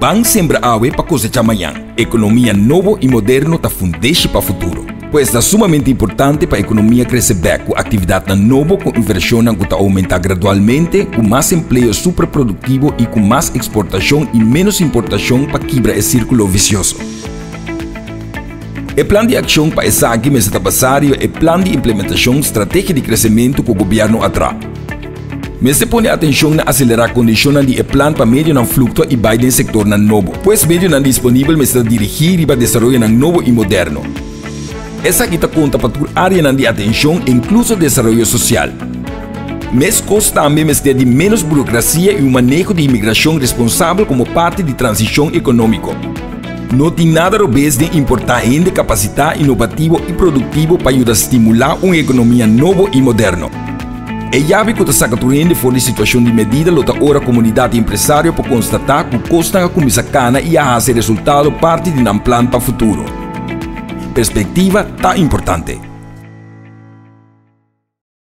Ban sembra awe pa kosechá mañan. Ekonomia nobo i moderno ta fundeshi pa futuro. Pues ta sumamente importante pa ekonomia krese bèk ku aktividatnan nobo, ku invershonnan ku ta oumentá gradualmente, ku mas empleo superproduktivo i ku mas eksportashon i ménos importashon pa kibra e sírkulo visioso. E plan di akshon pa esaki mester ta basá riba e plan di implementashon Strategia di Kresementu ku gobièrnu a traha. Mester pone atenshon na aselerá kondishonnan di e plan pa medionan fluktua i bai den sektornan nobo. Pues medionan disponibel mester ta dirigí riba desaroyonan nobo i moderno. Esaki ta konta pa tur áreanan di atenshon, inkluso desaroyo sosial. Meskos tambe mester di ménos burokrasia i un maneho di imigrashon responsabel komo parti di transishon ekonómiko. No tin nada robes den importá hende kapasitá, inovativo i produktivo pa yuda stimulá un ekonomia nobo i moderno. E yabi ku ta saka tur hende for di situashon di medida lo ta ora komunidat i empresario por konstatá ku kosnan a kuminsá kana i a hasi e resultado parti di nan plan pa futuro. Perspektiva ta importante.